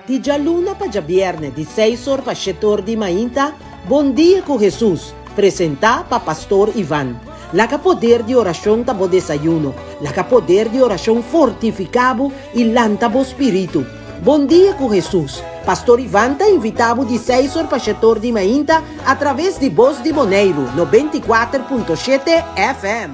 Di djaluna pa djabièrnè di seis or pa shete or di mainta, Bon Dia ku Hesus, presentá pa Pastor Ivan. Laga poder di orashon ta bo desayuno. Laga poder di orashon fortifiká bo i lanta bo spiritu. Bon Dia ku Hesus, Pastor Ivan ta invitá bo di seis or pa shete or di mainta atraves di Bos di Boneiru 94.7 FM.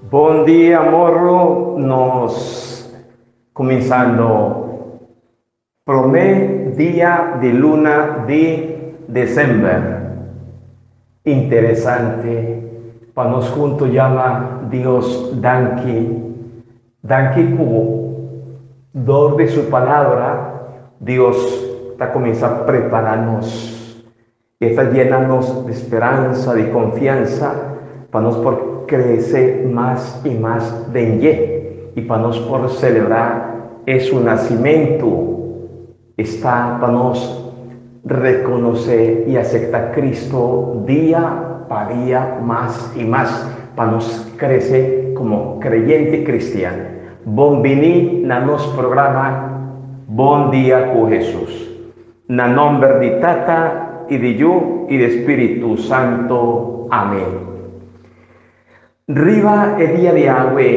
Bon dia morro nos cuminsando Promé dia di luna di december. Interesante pa nos hunto yama Dios danki. Danki cu dor di su palabra Dios ta cuminsa prepara nos. E ta yena nos di speransa, di konfiansa, pa nos por krese mas i mas den dje i pa nos por selebrá e su nasimentu. Esta pa nos rekonosé i asektá Kristu dia pa dia mas i mas, pa nos krese komo kreyente kristian. Bon bini na nos programa Bon Dia ku Hesus. Na nomber di Tata i di Yu i di Spiritu Santo. Amen. Riba e dia di awe,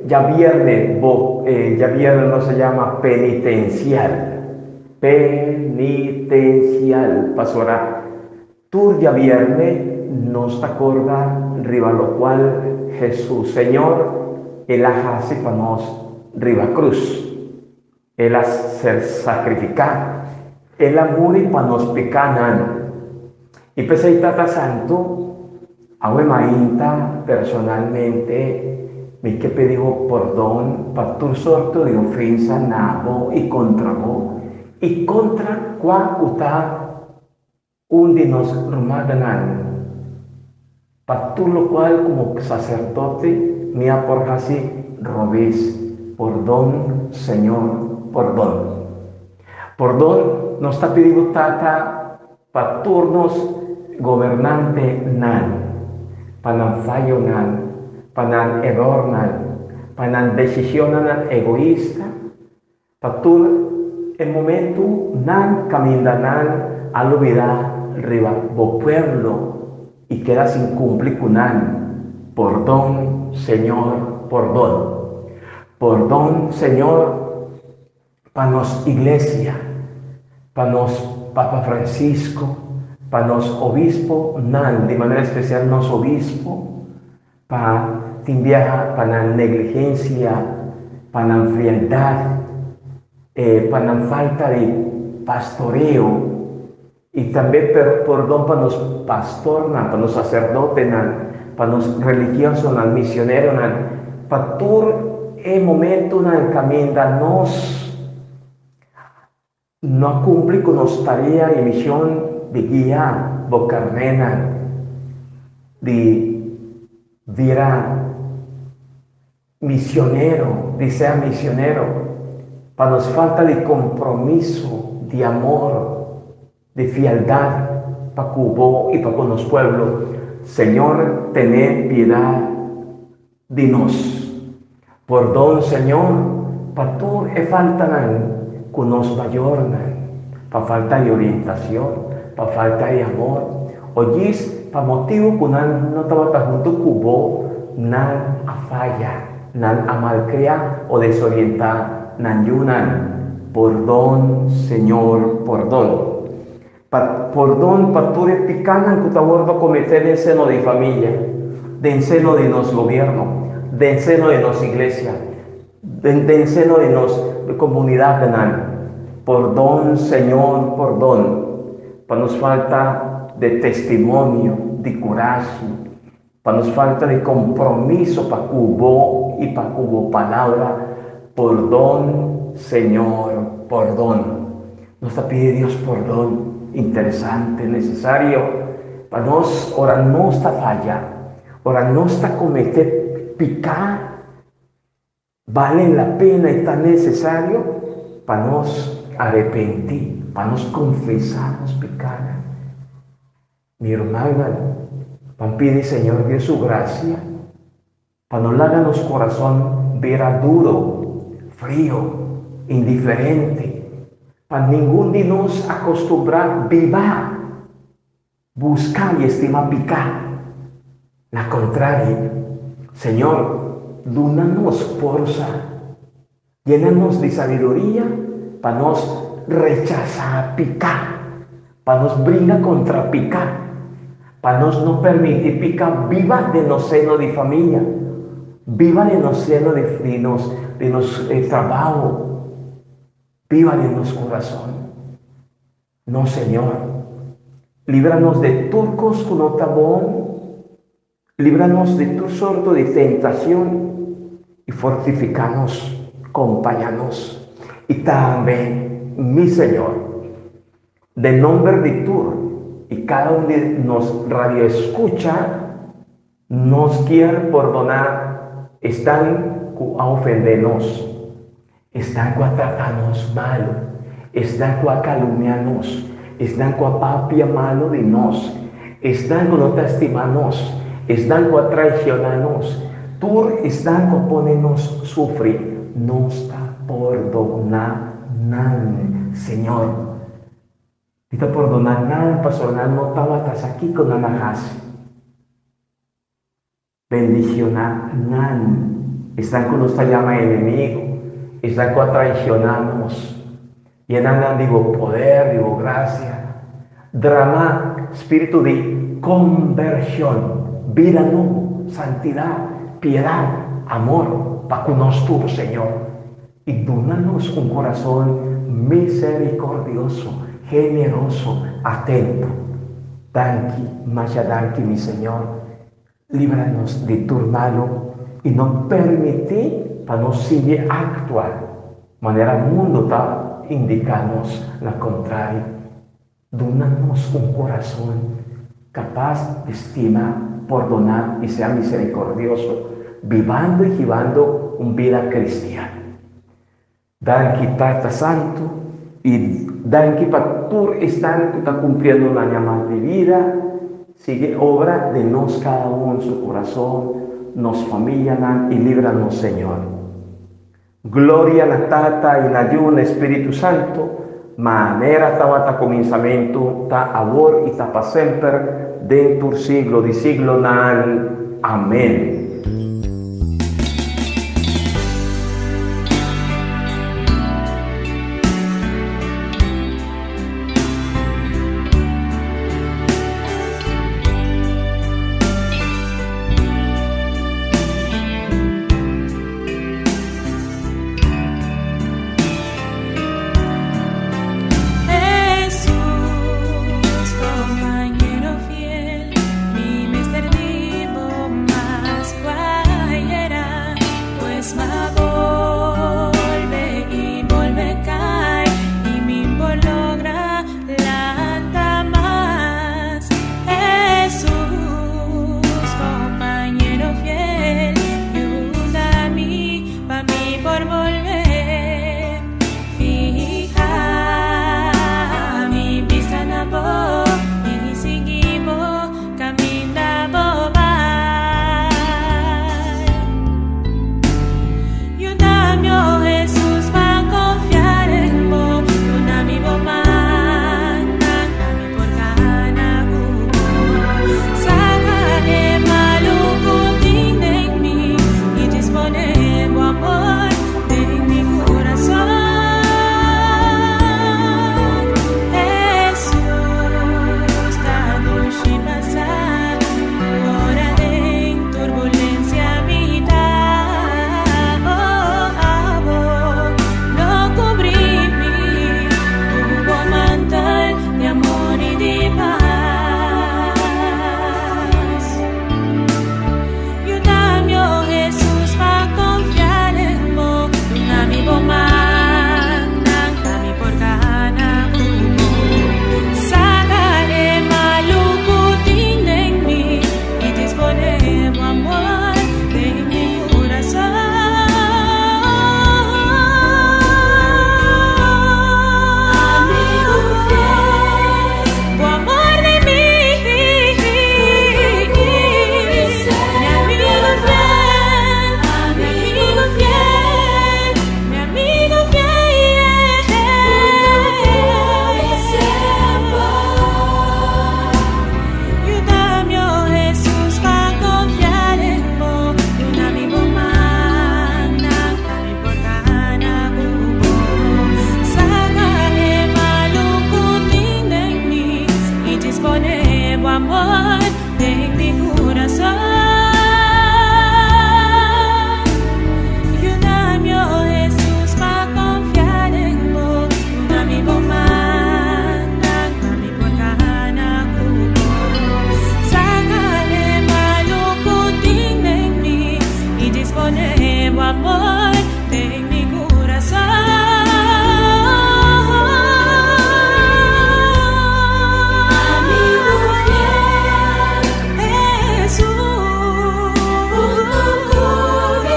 djabierne, bo, e djabierne nos a yama penitencial. Penitencial, pasobra tur djabierne nos ta corda riba locual Jesus Señor el a haci pa nos riba cruz. El a ser sakrifiká, El a muri pa nos pikánan. I p'esei Tata Santu, awe mainta personalmente mi ke pidi bo pordon pa tur sorto di ofensa na bo i kontra bo, i kontra kua ku ta Un di nos rumannan, pa tur lokual komo saserdote mi a por hasi robes, pordon, Señor, pordon. Pordon nos ta pidi bo Tata pa tur nos gobernantenan, pa nan fayonan, pa nan erornan, pa nan desishonnan egoista, Pa tur e momentu nan kaminda nan a lubidá riba bo pueblo i keda sin kumpli ku nan. Pordon, Señor, pordon. Pordon, Señor, pa nos iglesia, pa nos Papa Francisco, pa nos obispo nan, di manera espesial nos obispo, Pa tin biaha pa nan negligensia, pa nan frialdad, e pa nan falta di pastoreo, i tambe pordon pa nos pastornan, pa nos saserdotenan, pa nos religiosonan, misioneronan, pa tur e momentunan kaminda nos No a kumpli ku nos tarea i mishon di guia bo karnénan, di bira misionero, di sea misionero, pa nos falta di kompromiso, di amor, di fieldat pa ku bo i pa ku nos pueblo. Señor, tene piedat di nos. Pordon, Señor, pa tur e faltanan ku nos mayornan, pa falta di orientacion, pa falta di amor, o djis pa motibu ku nan no tabata huntu ku bo, nan a faya, nan a malkriá o desorientá nan yunan. Pordon, Señor, pordon. Pa pordon pa tur e pikánan ku ta wòrdu kometé den seno di famia, den seno di nos gobièrnu, den seno di nos iglesia, den den seno di nos komunidatnan. Pordon, Señor, pordon pa nos falta di testimonio, di kurashi, pa nos falta di kompromiso pa ku Bo i pa ku Bo Palabra. Pordon, Señor, pordon. Nos ta pidi Dios pordon. interesante, nesesario pa nos ora nos ta faya, ora nos ta kometé piká. Bale la pena i ta nesesario pa nos arepentí, pa nos konfesá nos pikánan. Mi rumannan, ban pidi Señor Dios su grasia pa no laga nos kurason bira duro, frio, indiferente, pa ningun di nos akostumbrá biba, buska i estima piká. Na kontrario, Señor, duna nos forsa, yena nos di sabiduria pa nos rechasá piká, pa nos bringa kontra piká, pa nos no permití piká biba den nos seno di famia, biba den nos seno di nos di nos trabao, biba den nos kurason. No, Señor, libra nos de tur kos ku no ta bon, libra nos di tur sorto di tentashon i fortifiká nos, kompañá nos. I tambe, mi Señor, den nomber di tur i kada un di nos radioeskucha, nos kier pordoná esnan ku a ofendé nos, esnan ku a trata nos malu, esnan ku a kalumniá nos, esnan ku a papia malu di nos, esnan ku no ta stima nos, esnan ku a traisioná nos, tur esnan ku a pone nos sufri, nos ta pordoná nan, Señor. Mi ta pordoná nan pasobra nan no tabata sa kiko nan a hasi. Bendicioná nan, esnan ku nos ta yama enemigo, esnan ku a traicioná nos. Yena nan di bo poder, di bo gracia. Drama spiritu di kombershon, bida nobo, santidat, piedat, amor pa ku nos tur, Señor. I duna nos un kurason miserikordioso, generoso, atento. Danki, masha danki, mi Señor. Libra nos di tur malu i no permití pa nos sigui aktua manera mundu ta indiká nos na kontrario. Duna nos un kurason kapas di stima, pordoná i sea miserikordioso, bibando i hibando un bida kristian. Danki Tata Santu i danki pa tur esnan ku ta kumpliendo un aña mas di bida. Sigui obra den nos kada un su kurason, nos famianan i libra nos Señor. Gloria na Tata i na Yu na Spiritu Santu, manera tabata kuminsamentu, ta awor i ta pa semper, den tur siglo di siglonan. Amen. Hesus, compañero fiel, mi mester di bo mas. amor den mi kurason. Yuda mi, oh Hesus, pa konfia den bo. Duna mi bo mannan pa mi por kana ku bo. Saka e malu ku tin den mi i dispone bo amor den mi kurason. Amigu fiel, Hesus, mi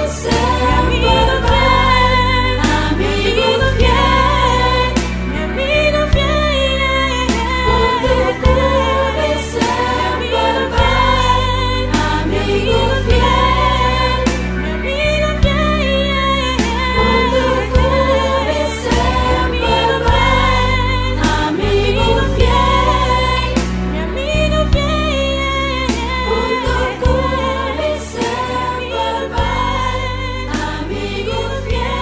amigu fiel, amigu fiel, mi amigu fiel, mi amigu fiel, amigu fiel, mi amigu fiel, amigu fiel, mi amigu fiel,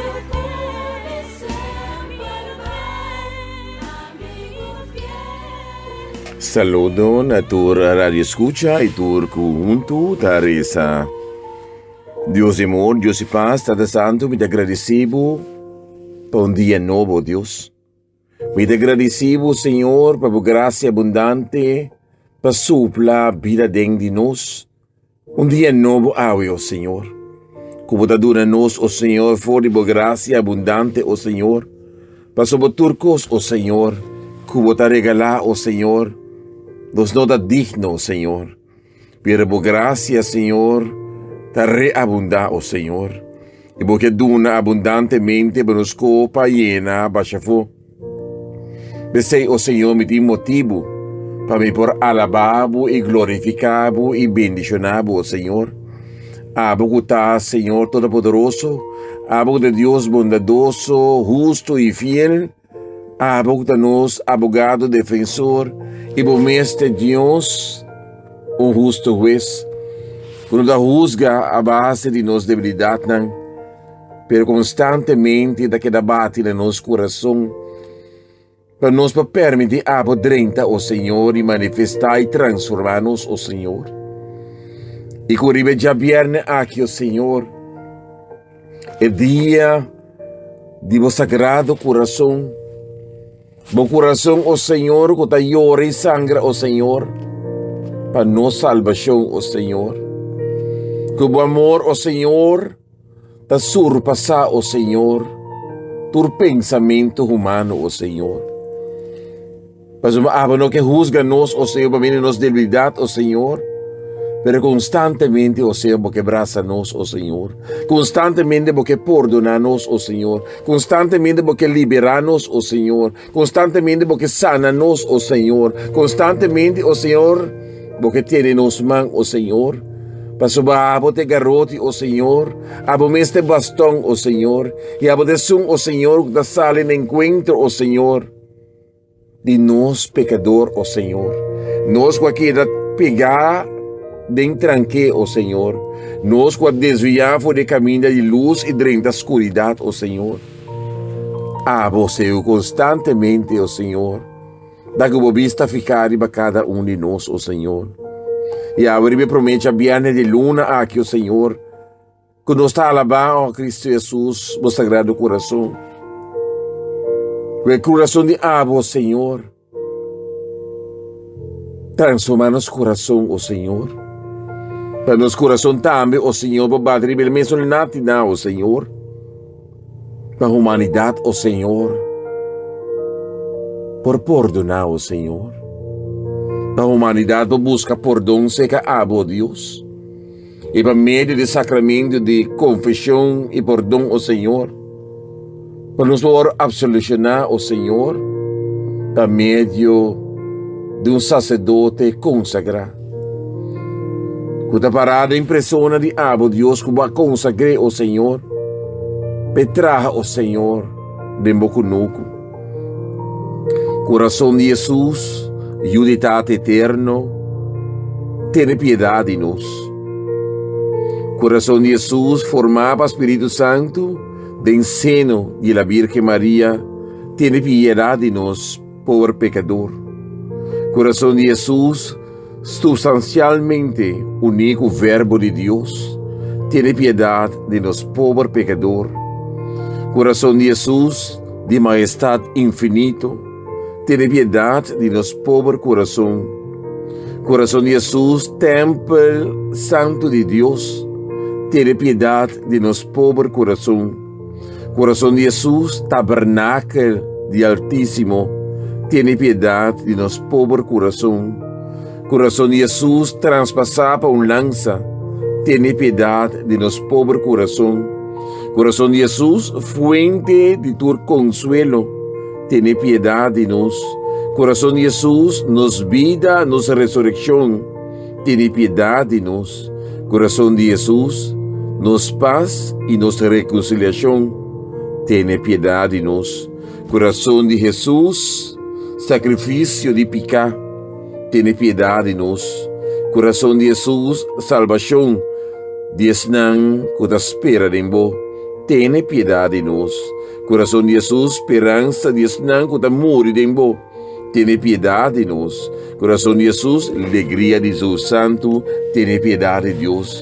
amigu fiel, mi amigu fiel. Saludo na tur radio escucha y tur cu huntu ta reza. Dios di amor, Dios di paz, Tata Santo, mi ta agradeci bo pa un dia nobo, Dios. Mi ta agradeci bo, Señor, pa bo gracia abundante pa supla bida den di nos. Un dia nobo awe, o Señor. Ku bo ta duna nos, o Señor, for di bo gracia abundante, o Señor. Pasobra tur kos, o Señor, ku bo ta regalá, o Señor, nos no ta digno, o Señor. Pero bo gracia, Señor, ta reabundá, o Señor. I bo ke duna abundantemente pa nos kopa yena basha afó. P'esei, o Señor, mi tin motibu pa mi por alabá bo i glorifiká bo i bendishoná bo, o Señor. Abo ku ta Señor Todopoderoso, abo ku ta Dios bondadoso, hustu i fiel, abo ku ta nos abogado defensor i bo mes ta Dios, un hustu hues, ku no ta husga a base di nos debilidatnan, pero konstantemente ta keda bati na nos kurason pa nos por permití abo drenta, o Señor, i manifestá i transformá nos, o Señor. I ku riba e djabièrnè aki, o Señor, e dia di bo sagrado kurason, Bo kurason, o Señor, ku ta yora i sangra, o Señor, pa nos salbashon, o Señor. Ku bo amor, o Señor, ta surpasá, o Señor, tur pensamentu humano, o Señor. Pasobra abo no ke husga nos, o Señor, pa medio di nos debilidat, o Señor, pero konstantemente, o Señor, bo ke brasa nos, o Señor. Konstantemente bo ke pordoná nos, o Señor. Konstantemente bo ke liberá nos, o Señor. Konstantemente bo ke sana nos, o Señor. Konstantemente, o Señor, bo ke tene nos man, o Señor. Pasobra abo ta e garoti, o Señor. Abo mes ta e baston, o Señor. I abo ta esun, o Señor, ku ta sali na enkuentro, o Señor. Di nos pekador, o Señor. Nos ku a keda pegá den tranke, o Señor. Nos ku a desviá for di e kaminda di lus i drenta skuridat, o Señor. Abo, Señor, konstantemente, o Señor, da ku bo bista fihá riba kada un di nos, o Señor. I awe riba e promé djabièrnè di luna aki, o Señor, Ku nos ta alabá, o Kristu Hesus, bo sagrado kurason. Ku e kurason di abo, Señor, transformá nos kurason, o Señor. Pa nos kurason tambe, o Señor, por bati riba el mesun latina, o Señor. Pa humanidat, o Señor, por pordoná, o Señor. Pa humanidat por buska pordon serka abo, o Dios. I pa medio di sacramento di confesion i pordon, o Señor, pa nos por absolucioná, o Señor, pa medio di un sacerdote consagrá, ku ta pará den persona di abo, Dios, ku bo a consagr'é, o Señor, p'e traha, o Señor, den bo kunuku. Kurason di Hesus, Yu di Tata Eterno, tene piedat di nos. Kurason di Hesus, formá pa Spiritu Santu den seno di la Birgen Maria, tene piedad di nos, pober pecador. Corazon di Jesus, substancialmente uní cu Verbo di Dios, tene piedad di nos pober pecador. Corazon di Jesus, di majestad infinito, tene piedad di nos pober corazon. Corazon di Jesus, tempel santo di Dios, tene piedad di nos pober corazon. Corazon di Jesus, tabernakel di Altísimo, tene piedad di nos pober corazon. Corazon di Jesus, traspasá pa un lansa, tene piedad di nos pober corazon. Corazon di Jesus, fuente di tur consuelo, tene piedad di nos. Corazon di Jesus, nos bida, nos resurreccion, tene piedad di nos. Corazon di Jesus, nos paz y nos reconciliacion, tene piedad di nos. Corazon di Jesus, sacrificio di pica, tene piedad di nos. Corazon di Jesus, salbacion di esnan cu ta spera den bo, tene piedad di nos. Corazon di Jesus, speransa di esnan cu ta muri den bo, tene piedad di nos. Corazon di Jesus, legria di Zu Santu, tene piedad di Dios.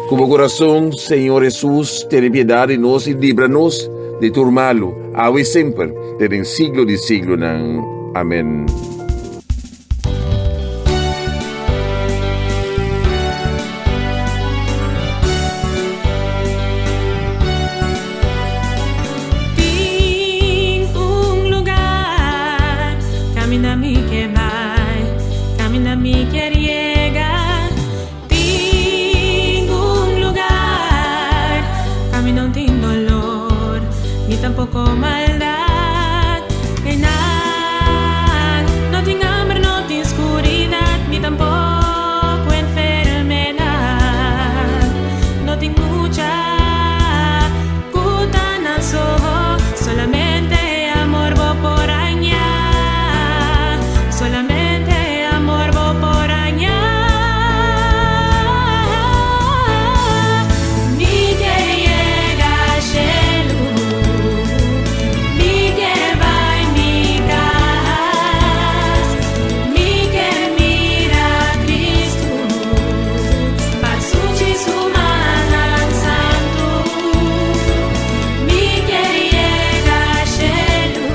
Cu bo corazon, Señor Jesus, tene piedad di nos y libra nos di tur malu, awe y semper, te den siglo di siglonan. Amen. Tin un lugar, caminda mi ke bai, caminda mi kier yega. Tin un lugar, caminda no tin dolor, ni tampoco maldad. Einan no tin hamber, no tin scuridad, ni tampoco enfermedad. No tin mucha cu ta nan so, solamente amor bo por haña. Solamente amor bo por haña. Mi ke yega shelu, mi ke bai mi cas, mi ke mira Cristo, pa sunchi su mannan santo. Mi ke yega shelu,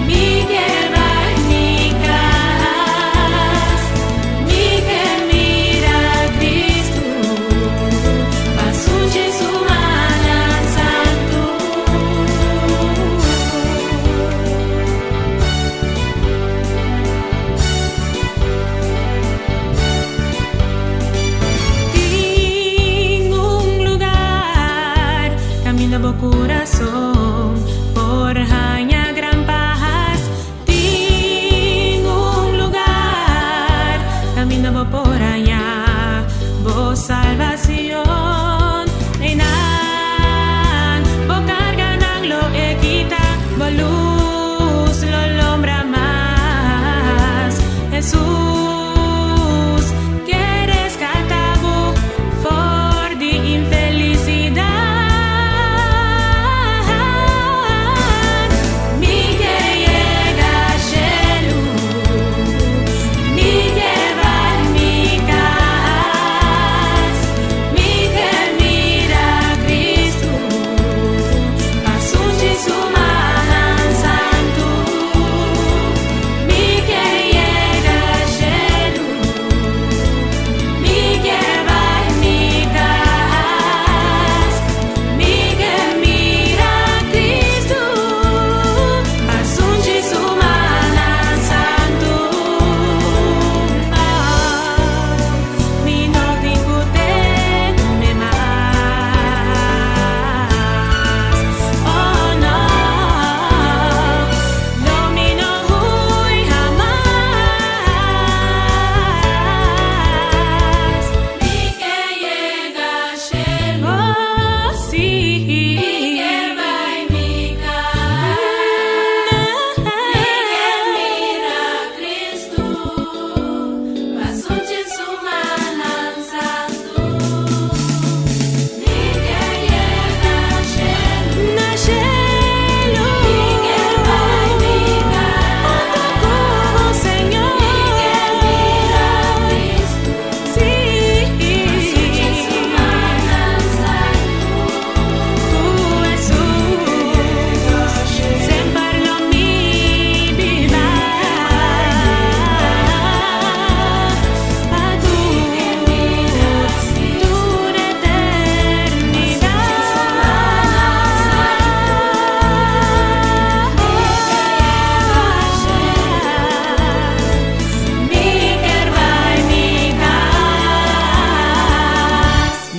mi ke bai mi cas, mi ke mira Cristo, pa sunchi su mannan santo. Tin un lugar, caminda bo corazon por haña gran paz. Tin un lugar, caminda bo por haña bo salvacion. Einan, bo carganan lo e kita, bo luz lo lombra mas. Jesus ke rescata bo for di infelicidad. Mi ke yega shelu, mi ke bai mi cas, mi ke mira Cristo, pa sunchi su mannan santo. Mi ke yega.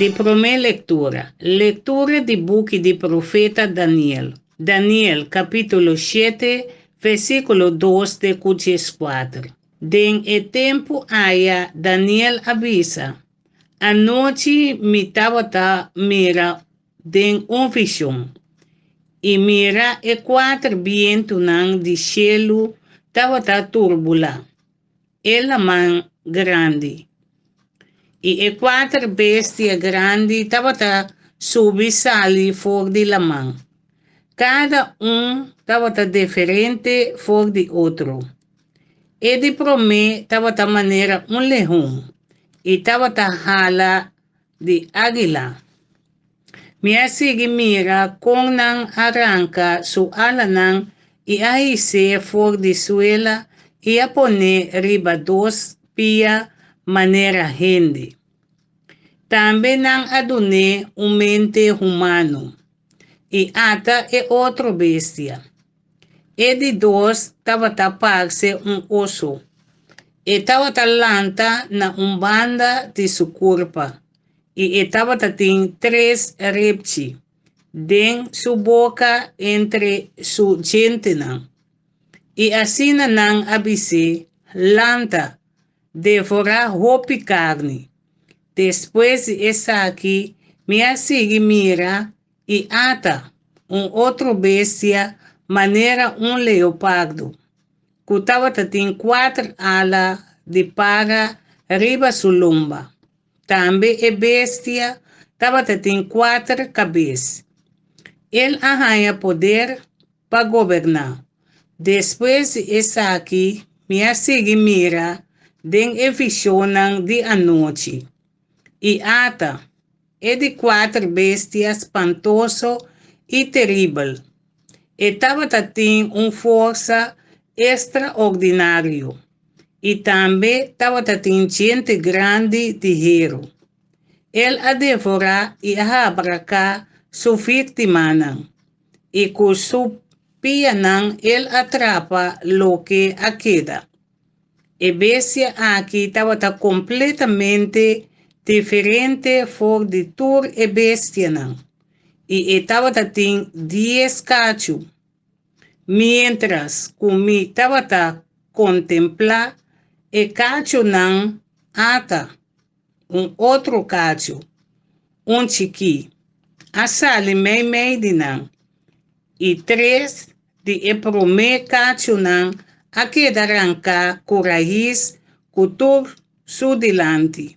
Di promé lektura. Lektura di buki di profeta Daniel. Daniel, kapítulo shete, versíkulo dos te ku dieskuater. Den e tempu aya Daniel a bisa, Anochi mi tabata mira den un vishon, i mira e kuater bientunan di shelu tabata turbulá e laman grandi, i e kuater bestia grandi tabata subi sali for di laman. Kada un tabata diferente for di otro. E di promé tabata manera un lehon i tabata hala di águila. Mi a sigui mira kon nan a ranka su alanan i a his'é for di suela i a pon'é riba dos pia manera hende. Tambe nan a dun'é un mente humano. I ata e otro bestia. E di dos tabata parse un oso. E tabata lanta na un banda di su kurpa i e tabata tin tres repchi den su boka entre su djentenan. I asina nan a bis'é, Lanta, devorá hopi karni. Despues di esaki mi a sigui mira i ata, un otro bestia manera un leopardo, ku tabata tin kuater ala di para riba su lomba. Tambe e bestia tabata tin kuater kabes. El a haña poder pa goberná. Despues di esaki mi a sigui mira den e vishonnan di anochi, i ata, e di kuater bestia spantoso i teribel. E tabata tin un forsa estraordinario i tambe tabata tin djente grandi di heru. El a devorá i a habraká su víktimanan, i ku su pianan el a trapa loke a keda. E bestia aki tabata kompletamente diferente for di tur e bestianan, i e tabata tin dies kachu. Miéntras ku mi tabata kontemplá e kachunan, ata, un otro kachu, un chikí, a sali meimei di nan, i tres di e promé kachunan a keda ranká ku rais ku tur su dilanti.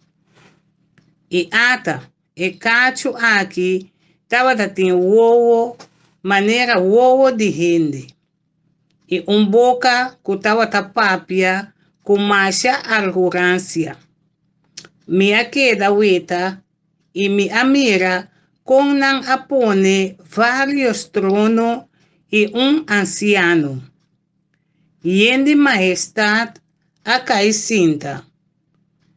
I ata, e kachu aki tabata tin wowo manera wowo di hende, i un boka ku tabata papia ku masha argoransia. Mi a keda weta i mi a mira kon nan a pone vários trono i un ansiano, yen di mahestat, a kai sinta.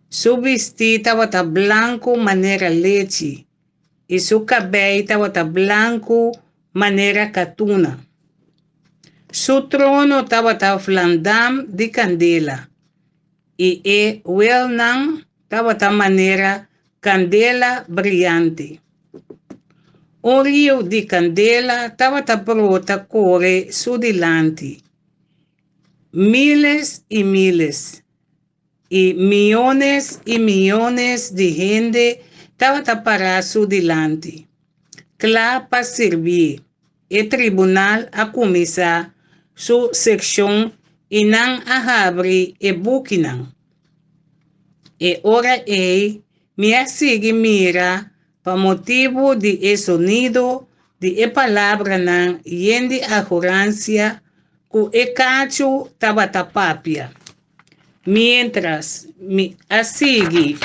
Su bistí tabata blanku manera lechi i su kabei tabata blanku manera katuna. Su trono tabata vlandam di kandela i e wielnan tabata manera kandela briante. Un riu di kandela tabata brota kore su dilanti. Miles i miles i miónes i miónes di hende tabata pará su dilanti, kla pa sirbié. E tribunal a kuminsá su sekshon i nan a habri e bukinan. E ora ei mi a sigui mira pa motibu di e sonido di e palabranan yen di agoransia ku e kachu tabata papia. Miéntras mi a sigui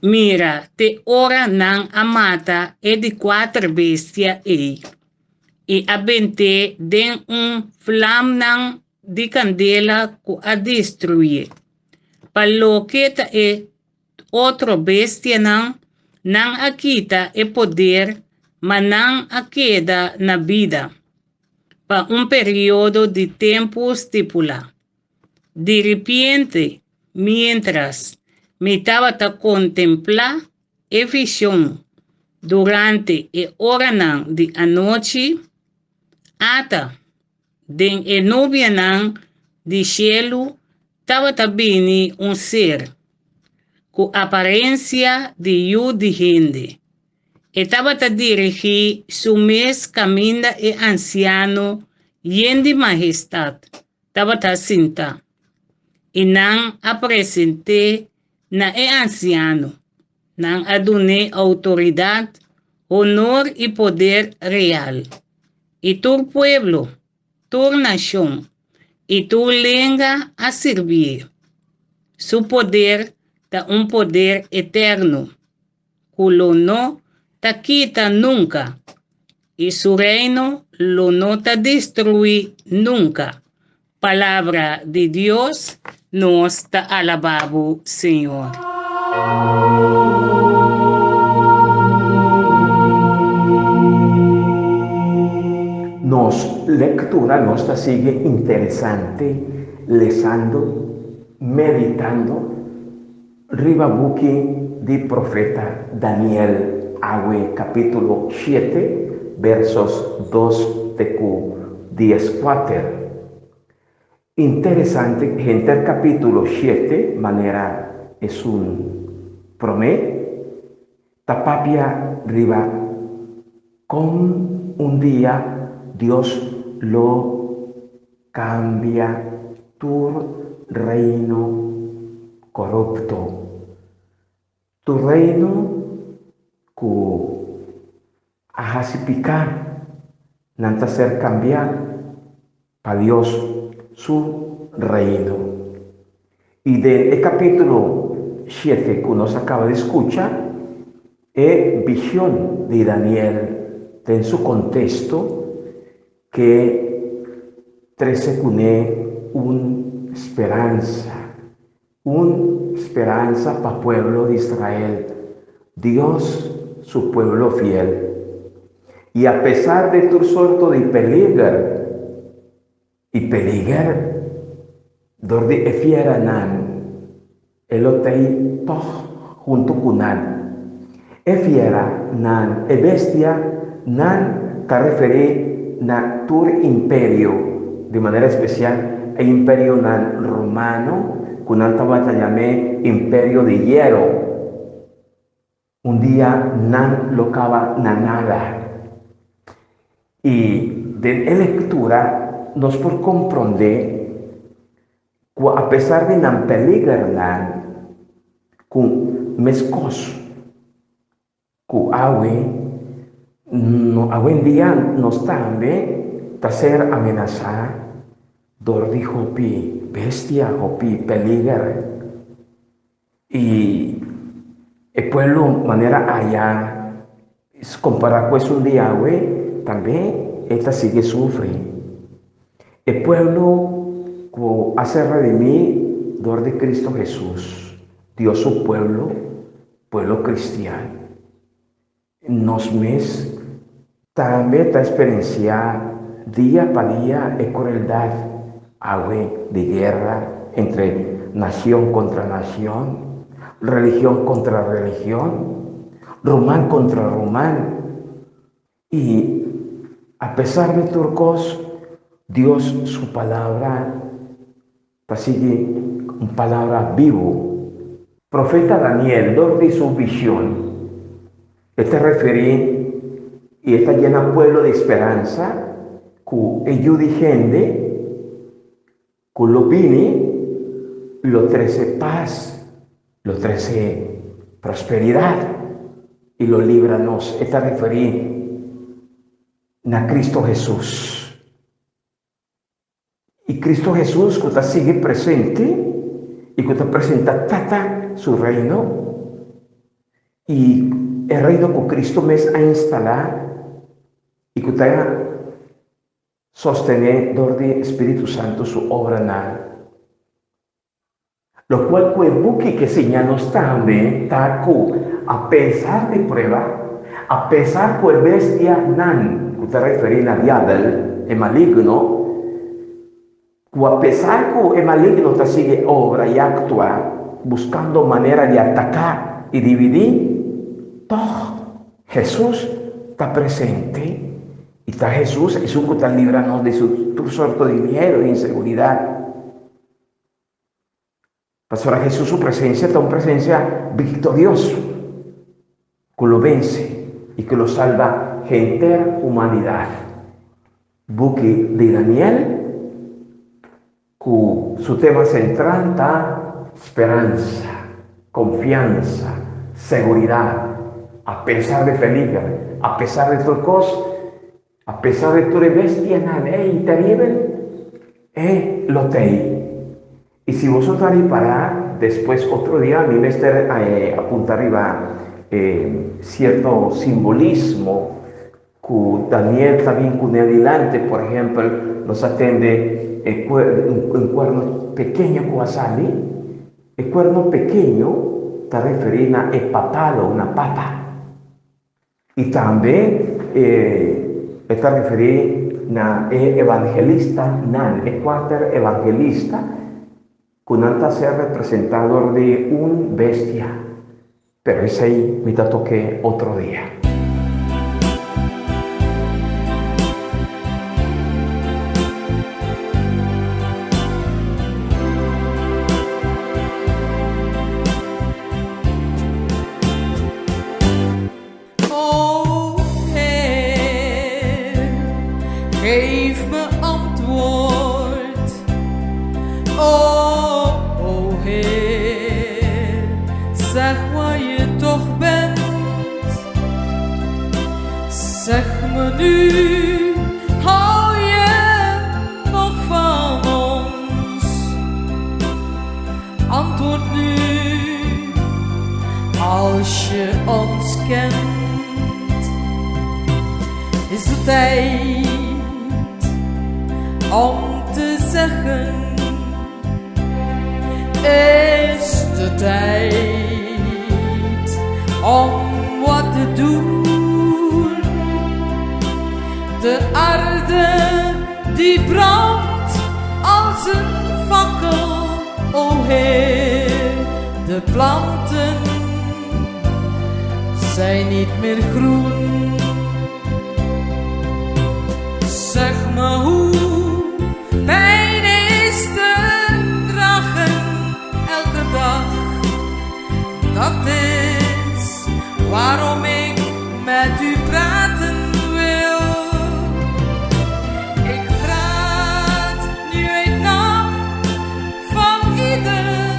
mira te ora nan a mata e di kuater bestia ei i a bent'é den un flamnan di kandela ku a destruié. Pa loke ta e otro bestianan, nan a kita e poder, ma nan a keda na bida pa un periodo di tempu stipulá. Diripiente, miéntras mi tabata kontemplá. e vishon durante e oranan di anochi, ata, den e nubianan di shelu tabata bini un ser, ku aparensia di Yu di hende. E tabata dirigí su mes kaminda e ansiano yen di mahestat tabata sintá, i nan a present'é na e ansiano. Nan a dun'é outoridat, honor i poder real. I tur pueblo, tur nashon i tur lenga a sirbié. Su poder ta un poder eterno ku lo no ta kita nunka, i su reino lo no ta destruí nunka. Palabra di Dios, nos ta alabá bo, Señor. Nos lectura nos ta sigui interesante lesando, meditando riba buki di profeta Daniel awe capítulo shete versos dos te cu dieskuater. Interesante henter capítulo shete manera esun promé ta papia riba con un dia Dios lo cambia tur reino corupto, tur reino cu a haci pica, nan ta ser cambia pa Dios su reino. Y den e capítulo shete cu nos a caba di scucha, e vision di Daniel den su contexto ke trese kuné un speransa, un speransa pa pueblo di Israel, Dios su pueblo fiel. I apesar di tur sorto di peliger, i peliger dor di e fieranan, e lo t'ei tòg huntu ku nan. E fiera nan, e bestia nan ta referí na tur imperio, di manera spesial e imperionan romano ku nan tabata yam'é Imperio di Hierro. Un dia nan lo kaba na nada. I den e lektura nos por komprondé ku apesar di nan peligernan ku meskos ku awe, no awendia nos tambe ta ser amenasá dor di hopi bestia, hopi peliger. I e pueblo manera aya kompará ku esun di awe tambe e ta sigui sufri. E pueblo ku a ser redimí dor di Kristu Hesus, Dios su pueblo, pueblo kristian, nos mes tambe ta eksperensiá dia pa dia e krueldat awe di guera entre nashon kontra nashon, religion kontra religion, ruman kontra ruman. I apesar di tur kos, Dios su Palabra ta sigui un palabra bibu. Profeta Daniel dor di su vision e ta referí i e ta yena pueblo di speransa ku e Yu di hende ku lo bini lo trese pas, lo trese prosperidat i lo libra nos. E ta referí na Cristo Hesus. I Cristo Hesus ku ta sigui presente i ku ta presenta Tata su Reino i e Reino ku Cristo mes a instalá i ku ta sostené dor di Spiritu Santu su obranan. Lokual ku e buki ke siña nos tambe ta ku apesar di prueba, apesar ku e bestianan, ku ta referí na Diabel, e maligno, ku apesar ku e maligno ta sigui obra i aktua buskando manera di ataká i dividí, Tòg Hesus ta presente i ta Hesus esun ku ta libra nos di tur sorto di miedu i inseguridat. Pasobra Hesus su presensia ta un presensia viktorioso ku lo vense i ku lo salba henter humanidat. Buki di Daniel ku su tema sentral ta speransa, konfiansa, seguridat, apesar di peliger, apesar di tur kos, apesar di tur e bestianan ei teribel, e lo t'ei. I si boso ta ripará, despues otro dia mi mester apunta riba e sierto simbolismo ku Daniel ta bin kuné dilanti. Por ehèmpel, nos a tende e un kuerno pekeño ku a sali. E kuerno pekeño ta referí na e papalo, una papa. I tambe e ta referí na e evangelistanan, e kuater evangelista, ku nan ta ser representá dor di un bestia. Pero esei mi ta tok'é otro dia. O Heer, geef me antwoord. O, o Heer, zeg waar je toch bent. Zeg me nu, hou je nog van ons? Antwoord nu, als je ons kent. Is de tijd om te zeggen, is de tijd om wat te doen. De aarde die brandt als een fakkel, o Heer, de planten zijn niet meer groen. Zeg me hoe pijn is te dragen elke dag. Dat is waarom ik met u praten wil. Ik praat nu uit naam van iedereen.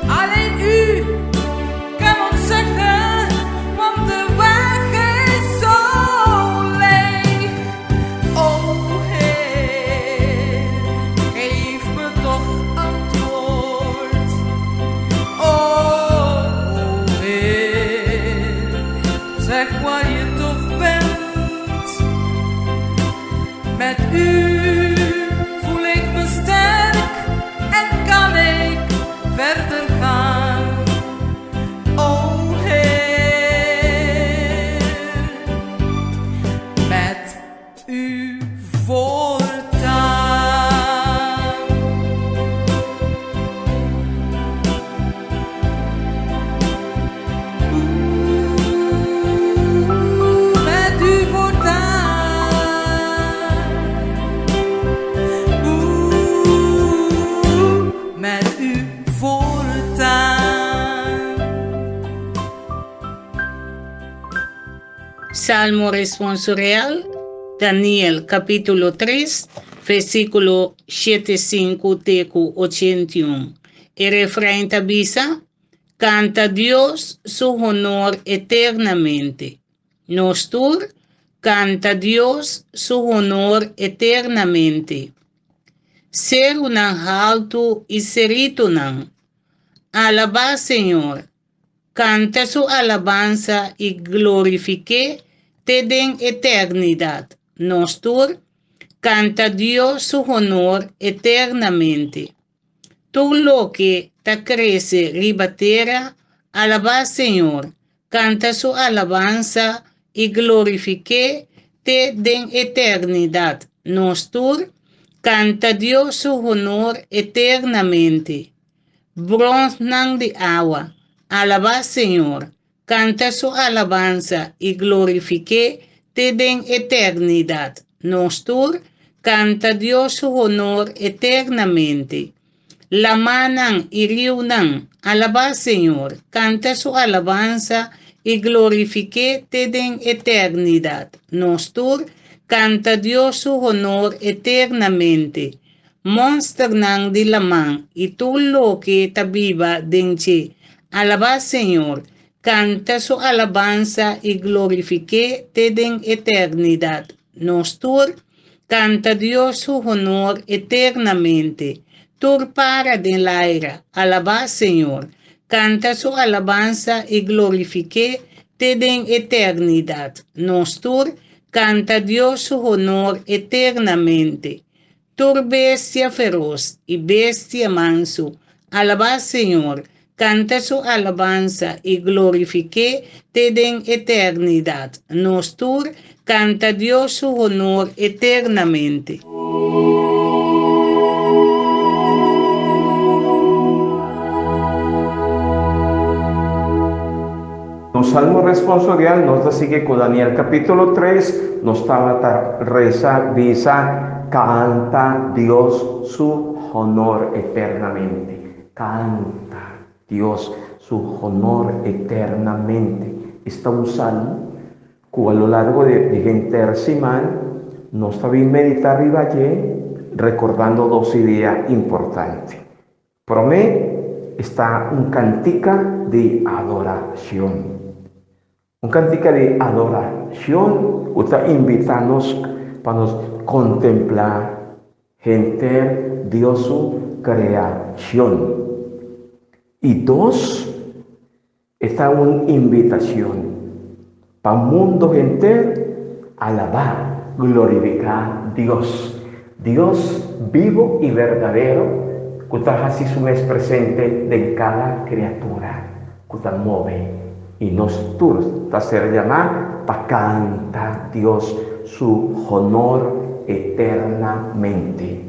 Alleen u kan ons zeggen, want de weg is zo leeg. O Heer, geef me toch antwoord. O Heer, zeg waar je toch bent. Met u voel ik me sterk en kan ik verder gaan. O Heer, met u voortaan. Met u voortaan. Oeh, met u voortaan. Salmo responsorial, Daniel capítulo 3, versículo 75 te ku 81. E refrain ta bisa, Canta Dios su honor eternamente. Nos tur, canta Dios su honor eternamente. Serunan haltu i seritunan, alabá Señor, kanta su alabansa i glorifik'é te den eternidat. Nos tur, kanta Dios su honor eternamente. Tur loke ta krese riba tera, alabá Señor, kanta su alabansa i glorifik'é te den eternidat. Nos tur, kanta Dios su honor eternamente. Bronsnan di awa, Alabá Señor, kanta su alabansa i glorifik'é te den eternidat. Nos tur, kanta Dios su honor eternamente. Lamannan i riunan, alabá Señor, kanta su alabansa i glorifik'é te den eternidat. Nos tur, kanta Dios su honor eternamente. Monsternan di laman i tur loke ta biba den dje, alabá Señor, kanta su alabansa i glorifik'é te den eternidat. Nos tur, kanta Dios su honor eternamente. Tur para den laira, alabá Señor, kanta su alabansa i glorifik'é te den eternidat. Nos tur, kanta Dios su honor eternamente. Tur bestia feros i bestia mansu, alabá Señor, kanta su alabansa i glorifik'é te den eternidat. Nos tur, kanta Dios su honor eternamente. Nos salmo responsorial nos ta sigui ku Daniel kapítulo tres, nos tabata resa bisa, Kanta Dios su honor eternamente. Kanta Dios su honor eternamente. Esta un salmo ku a lo largo di henter siman nos ta bin meditá riba dje, rekordando dos idea importante. Promé esta un kantika di adorashon. Un kantika di adorashon ku ta invitá nos pa nos kontemplá henter Dios su kreashon. I dos, E ta un invitacion pa mundo henter alabá, glorificá Dios, Dios bibo i berdadero cu ta haci su mes presente den cada criatura cu ta move. I nos tur ta ser yamá pa canta Dios su honor eternamente.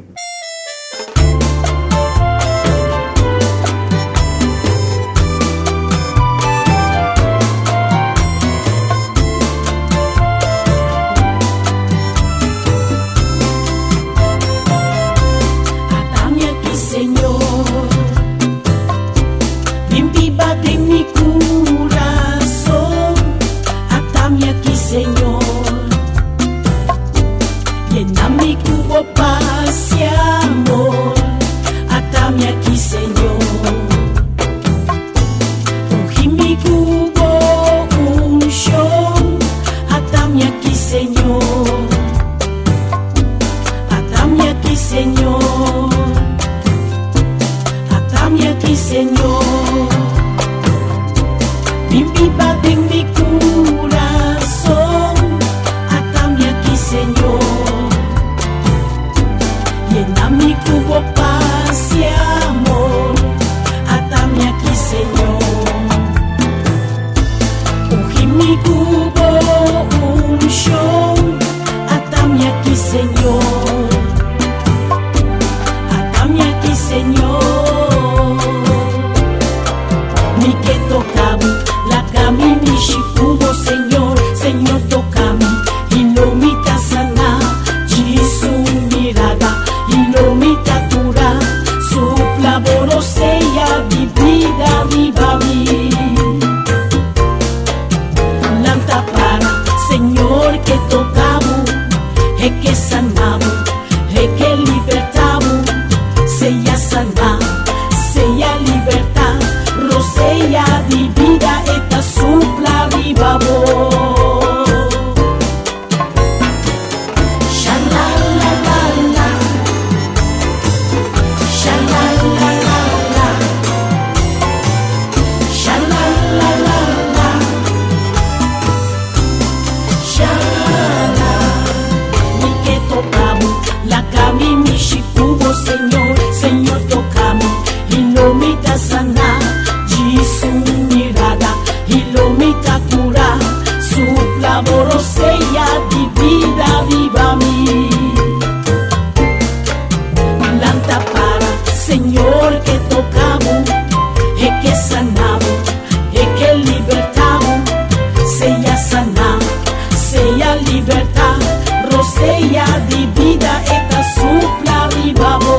Rosea di bida e ta supla riba bo.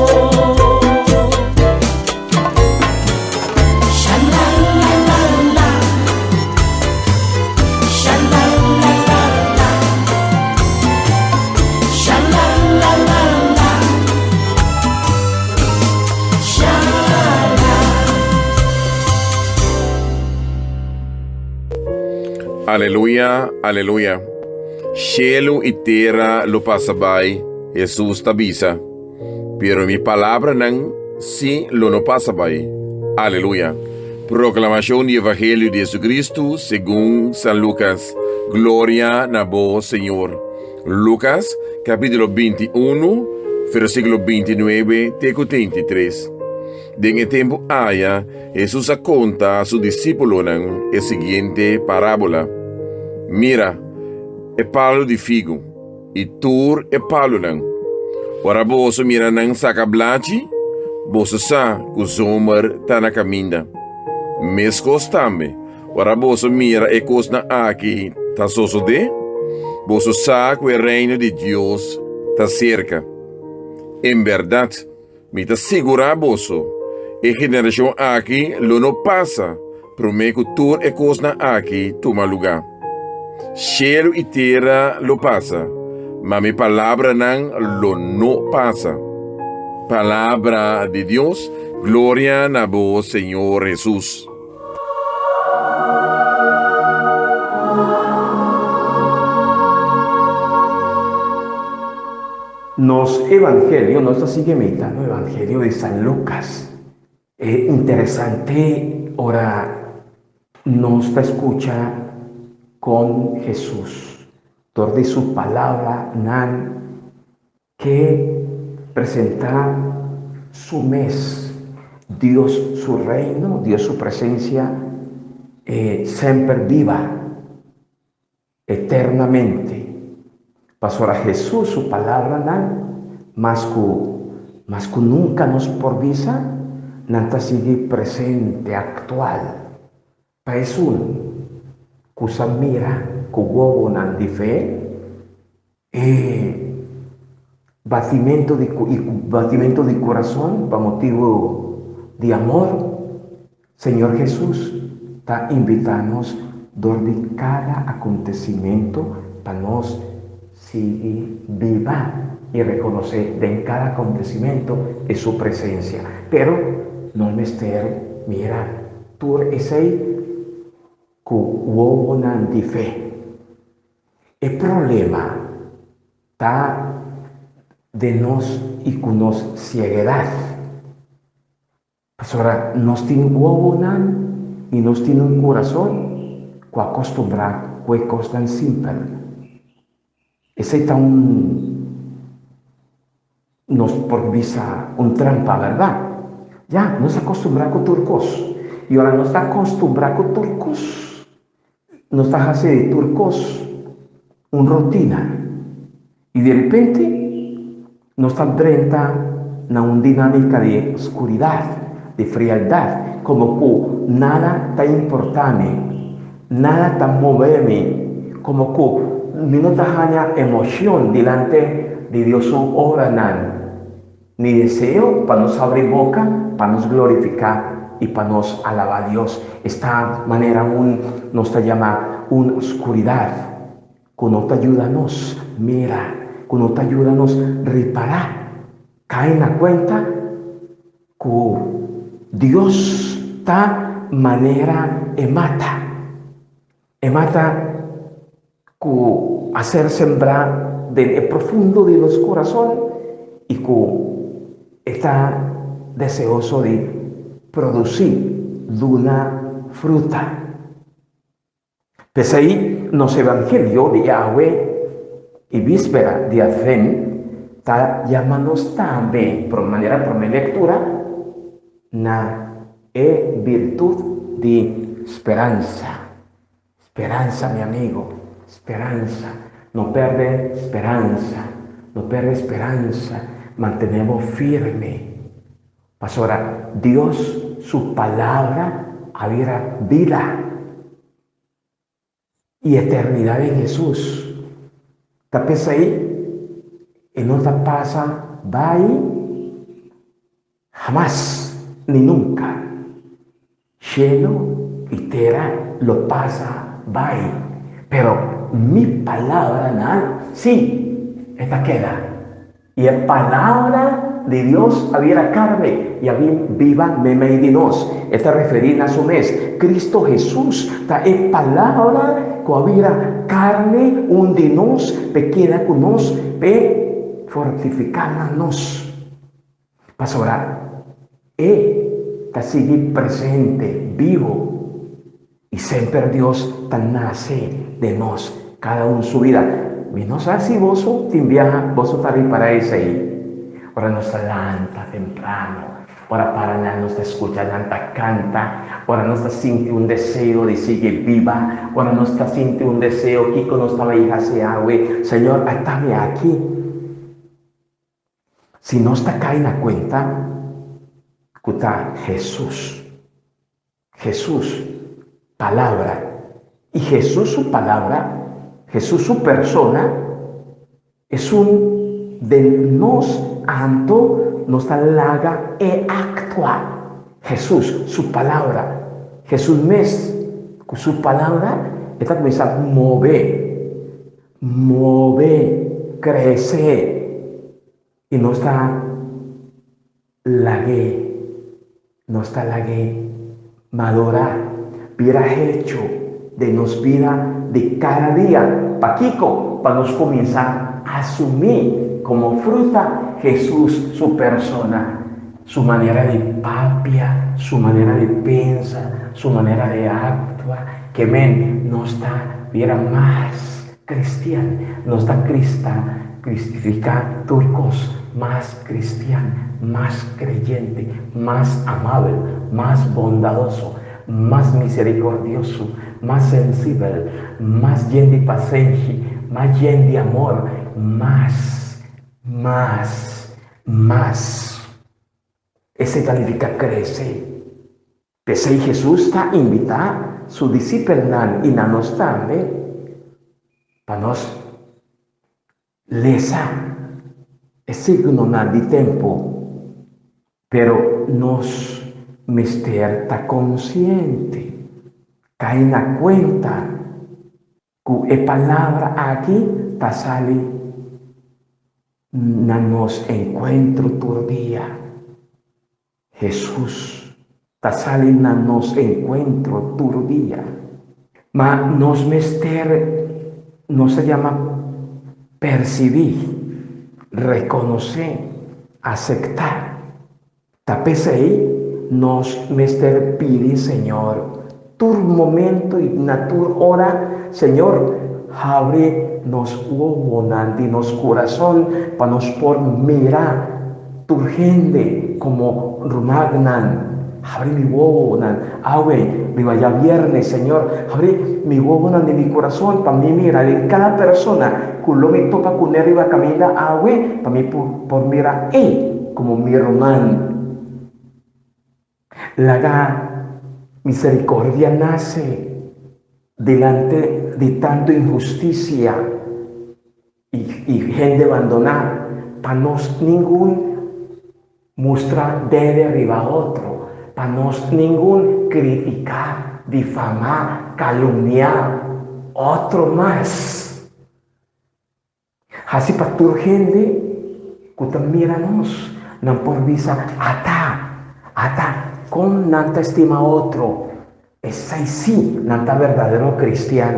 Sha-la-la-la-la. Sha-la-la-la-la. Sha-la-la-la-la. Sha-la. Aleluya, aleluya. Shelu i tera lo pasa bai, Hesus ta bisa, pero mi palabranan sí lo no pasa bai. Aleluya. Proklamashon di Evangelio di Jesucristo segun San Lukas. Gloria na bo, Señor. Lukas, kapítulo 21, versíkulo 29 te ku 33. Den e tempu aya, Hesus a konta su disípulonan e siguiente parábola, Mira e palu di figu i tur e palunan. Ora boso mira nan saka blachi, boso sa ku zomer ta na kaminda. Meskos tambe, ora boso mira e kosnan aki ta sosodé, boso sa ku e Reino di Dios ta serka. En bèrdat, Mi ta sigurá boso, e generashon aki lo no pasa promé ku tur e kosnan aki tuma lugá. Shelu i tera lo pasa, ma mi palabranan lo no pasa. Palabra di Dios, Gloria na bo, Señor Hesus. Nos evangelio, nos ta sigui mita no evangelio di San Lucas. E interesante ora nos ta escucha con Jesús dor di su palabranan ke presenta su mes, Dios su reino, Dios su presencia eh, semper viva. Eternamente. Pasobra Hesus su palabranan, mas ku mas ku nunka nos por bisa, nan ta sigui presente, aktual, pa esun ku sa mira ku wowonan di fe e batimentu di i ku batimentu di kurason pa motibu di amor. Señor Hesus ta invitá nos dor di kada akontesimentu pa nos sigui biba i rekonosé den kada akontesimentu e Su presensia. Pero nos mester mira tur esei ku wowonan di fe. E problema ta den nos i ku nos sieguedat. Pasobra nos tin wowonan i nos tin un kurason ku a kostumbrá ku e kosnan simpel. Esei ta un, nos por bisa, un trampa, bèrdat? Ya, nos a kostumbrá ku tur kos. I ora nos ta kostumbrá ku tur kos, nos ta hasi di tur kos un rutina. I di repente nos ta drenta na un dinámika di skuridat, di frialdat, komo ku nada ta importá mi, nada ta move mi, komo ku mi no ta haña emoshon dilante di Dios su obranan, ni deseo pa nos abri boka pa nos glorifiká i pa nos alabá Dios. Esta manera un nos ta yama un skuridat. Ku no ta yuda nos mira, ku no ta yuda nos ripará, kai na kuenta ku Dios ta manera e mata. E mata ku a ser sembrá den e profundo di nos kurason i ku e ta deseoso di produsí, duna fruta. P'esei nos evangelio di awe i bíspera di Advent ta yama nos tambe, por manera promé lectura, na e birtud di speransa. Speransa, mi amigo, speransa. No perde speransa, no perde speransa, mantené bo firme. Pasobra Dios su Palabra a bira bida i eternidad den Hesus. Ta p'esei. E no ta pasa bai hamas ni nunka. Shelu i tera lo pasa bai, pero mi palabranan sí, e ta keda. I e Palabra di Dios a bira karne i a bin biba meimei di nos. E ta referí na su mes. Kristu Hesus ta e Palabra ku a bira karne un di nos p'e keda ku nos, p'e fortifiká na nos. Pasobra e ta sigui presente, bibu, i semper Dios ta nase den nos, kada un su bida. Mi no sa si boso tin biaha boso ta ripará esei. Ora nos ta lanta temprano, ora para nan nos ta skucha nan ta kanta, ora nos ta sinti un deseo di sigui biba, ora nos ta sinti un deseo kiko nos ta bai hasi awe, Señor a ta mi aki. Si nos ta kai na kuenta ku ta Hesus, Hesus, Palabra, i Hesus su Palabra, Hesus su persona, esun den nos, anto nos ta laga e aktua. Hesus, su Palabra, Hesus mes ku su Palabra, e ta kuminsá move. Move, krese i nos ta lag'é, nos ta lag'é madurá, bira hecho den nos bida di kada dia. Pakiko? Pa nos kuminsá asumí komo fruta Hesus su persona, su manera di papia, su manera di pensa, su manera di aktua, ke men nos ta bira mas kristian, nos ta krista, kristifiká tur kos, mas kristian, mas kreyente, mas amabel, mas bondadoso, mas miserikordioso, mas sensibel, mas yen di pasenshi, mas yen di amor, mas, mas, mas. Esei ta nifiká krese. P'esei Hesus ta invitá su disipelnan i na nos tambe pa nos lesa e signonan di tempu. Pero nos mester ta konsiente, kai na kuenta ku e palabra aki ta sali na nos enkuentro tur dia. Hesus ta sali na nos enkuentro tur dia. Ma nos mester, nos ta yama persibí, rekonosé, asektá. Ta p'esei nos mester pidi Señor tur momento i na tur ora, Señor, habri nos wowonan di nos kurason pa nos por mira tur hende komo rumannan. Habri mi wowonan awe riba djabièrnè, Señor, habri mi wowonan di mi kurason pa mi mira den kada persona ku lo mi topa kuné riba kaminda awe, pa mi por mira e komo mi ruman. Laga misericordia nace delante di tanto inhusticia y hende bandona, pa nos ningun mustra dede riba otro, pa nos ningun critica, difama, calumnia otro mas. Hasi pa tur hende ku ta mira nos, nan por bisa, Ata! Ata! Kon nan ta stima otro! Esei sí nan ta berdadero kristian.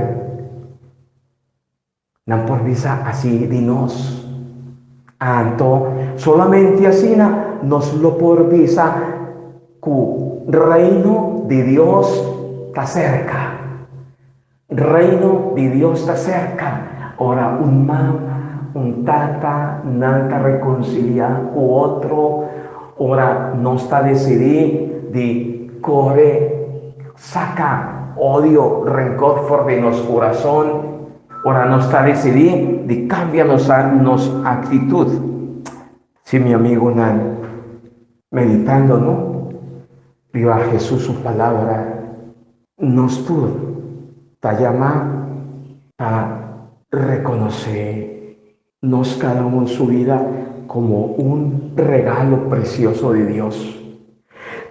Nan por bisa así di nos. Anto, solamente asina nos lo por bisa ku Reino di Dios ta serka. Reino di Dios ta serka. Ora un mama, un tata, nan ta rekonsiliá ku otro, ora nos ta desidí di kore saka odio, renkor for di nos kurason, ora nos ta desidí di kambia nos nos aktitut. Sí, mi amigunan, meditando no riba Hesus su palabra, nos tur ta yamá pa rekonosé. Nos kada un su vida komo un regalo presioso di Dios.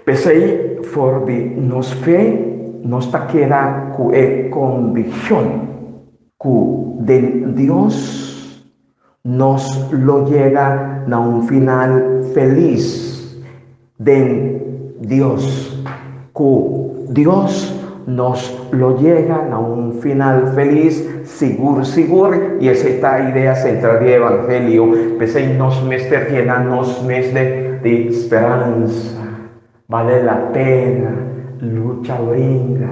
P'esei for di nos fe nos ta keda ku e konvikshon ku den Dios nos lo yega na un final felis den Dios, ku Dios nos lo yega na un final felis sigur sigur, i esei ta e idea sentral di e evangelio. P'esei nos mester yena nos mes di speransa. Bale la pena lucha bringa,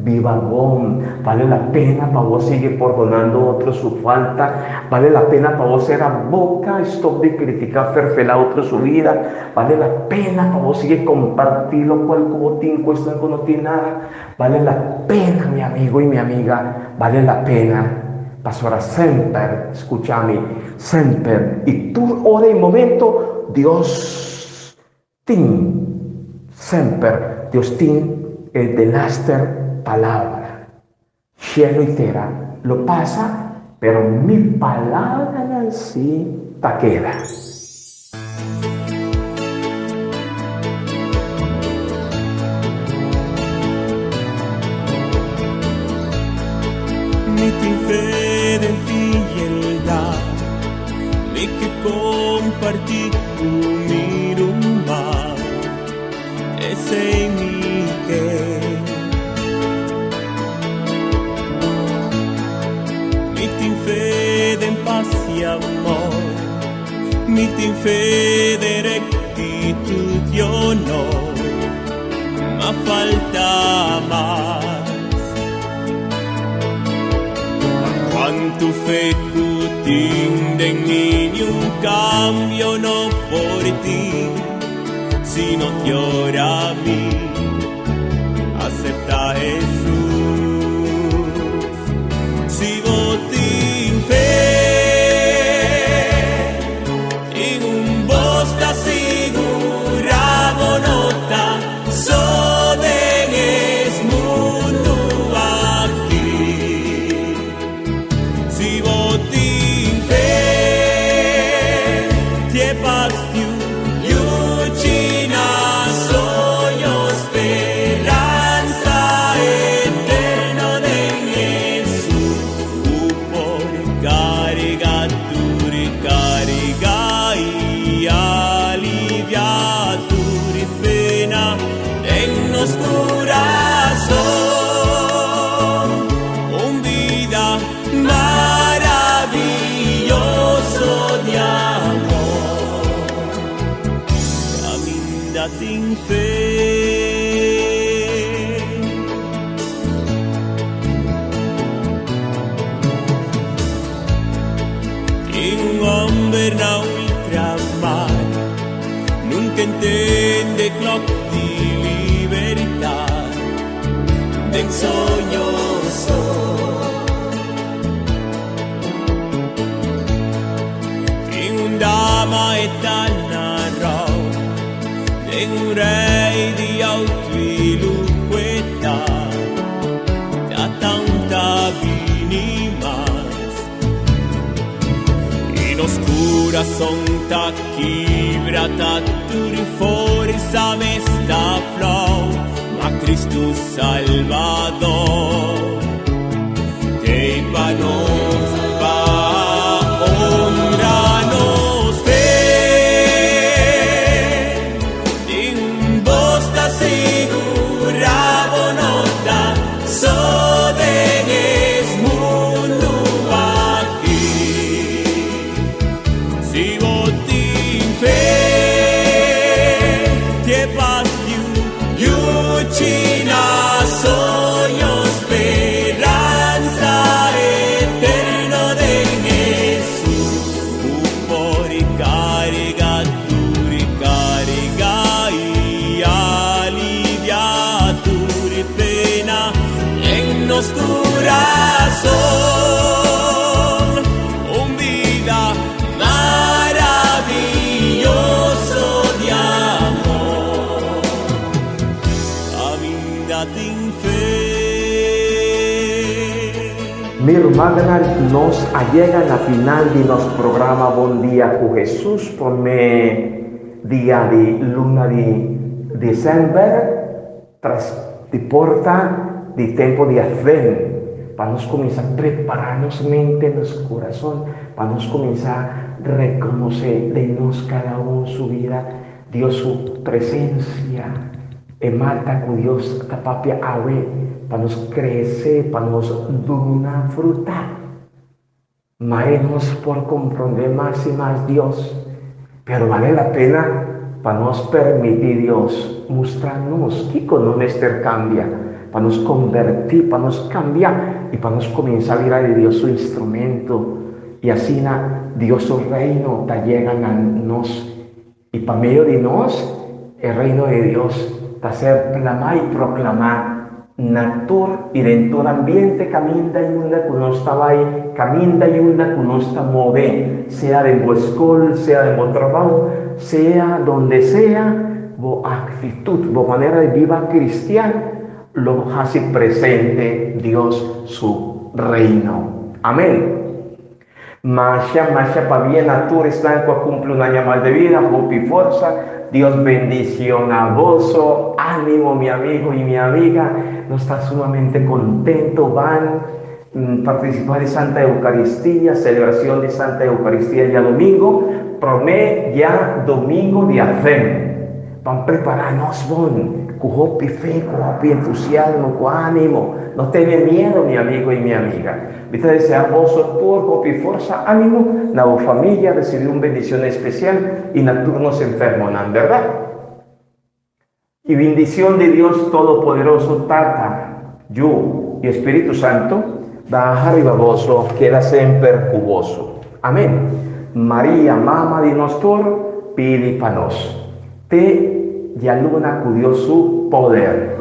biba bon, bale la pena pa bo sigui pordonando otro su falta, bale la pena pa bo sera boca y stop di critica ferfela otro su vida, bale la pena pa bo sigui comparti locual cu bo tin cu esnan cu no tin nada, bale la pena mi amigo y mi amiga, bale la pena pasobra semper, scucha mi, semper y tur ora y momento Dios Tin, semper Dios tin e delaster palabra. Cielo y tera lo pasa, pero mi palabranan si ta keda. Mi tin fe den fieldad, mi ke comparti cu mi ruman, esei mi ke. Mi tin fe den pas y amor, mi tin fe den rectitud y honor, ma falta mas. Cuantu fe cu tin den mi, niun cambio no por tin, si no te ora mi acepta Jesús. Si bo tin fe, tin un bos ta sigura bo no ta so den es mundu aki. Si bo tin fe, tie pas tiu yuchi na soño speransa eterno den Jesús. Cu por carga tur carga y alivia tur pena den nos curazon. Un bida maravilloso di amor. Caminda tin fe. Tin un homber na ultramar, nunca entende klok di libertad, den soño so. Tin un dama e ta na rou, den un rei di auto y luho e ta, ta tanta bini mas. Y nos curazon ta kibra, ta tur forza mes ta flow, ma Cristo Salvador t'ey pa nos, pa honra nos fe. Tin un bos ta sigura bo no ta so den es mundu aki. Si bo tin fe, tie pas tiu yuchi na soño speranza eterno den Jesús. Cu por carga tur carga y alivia tur pena den nos curazon. Un bida maravilloso di amor. Caminda tin fe. Mi ruman. rumannan, nos a yega na final di nos programa Bon Dia ku Hesus promé dia di luna di desèmber, tras di porta di tempu di Advent, pa nos kuminsá prepará nos mente, nos kurason, pa nos kuminsá rekonosé den nos kada un su bida Dios su presencia, e marca cu Dios ta papia awe pa nos crece, pa nos duna fruta. Mare nos por comprende mas y mas Dios, pero bale la pena pa nos permiti Dios mustra nos kico no mester cambia, pa nos converti, pa nos cambia y pa nos cuminsa bira di Dios su instrumento y asina Dios su reino ta yega na nos. I pa medio di nos, e Reino di Dios ta ser plamá i proklamá na tur i den tur ambiente kaminda i unda ku nos ta bai, kaminda i unda ku nos ta move, sea den bo skol, sea den bo trabou, sea donde sea, bo aktitut, bo manera di biba kristian lo hasi presente Dios su Reino. Amén. Masha masha pabia na tur esnan ku a kumpli un aña mas de bida, hopi forsa, Dios bendiciona boso, animo mi amigo y mi amiga, nos ta sumamente contento ban participa di Santa Eucaristia, celebracion di Santa Eucaristia djadomingo, prome djadomingo di Advent. Ban prepará nos bon, ku hopi fe, ku hopi entusiasmo, ku ánimo. No tene miedu, mi amigo i mi amiga. Mi ta deseá boso tur hopi forsa, ánimo, na bo famia, risibí un bendishon espesial i na tur nos enfermonan, bèrdat? I bindishon di Dios Todopoderoso, Tata, Yu i Spiritu Santu, baha riba boso, keda semper ku boso. Amén. Maria, Mama di nos tur, pidi pa nos. Te djaluna ku Dios su poder.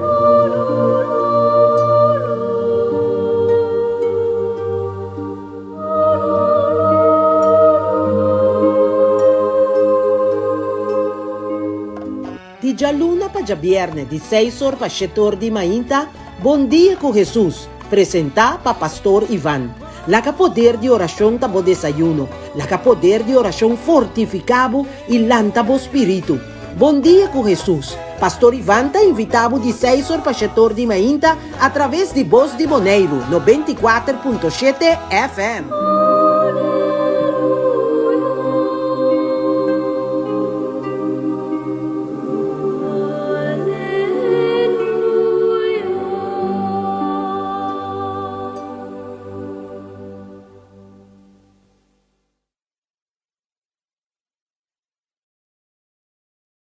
Di djaluna pa djabièrnè di seis or pa shete or di mainta, Bon Dia ku Hesus, presentá pa Pastor Ivan. Laga poder di orashon ta bo desayuno, laga poder di orashon fortifiká bo i lanta bo spiritu. Bon Dia ku Hesus, Pastor Ivan ta invitá bo di seis or pa shete or di mainta atraves di Bos di Boneiru, 94.7 FM.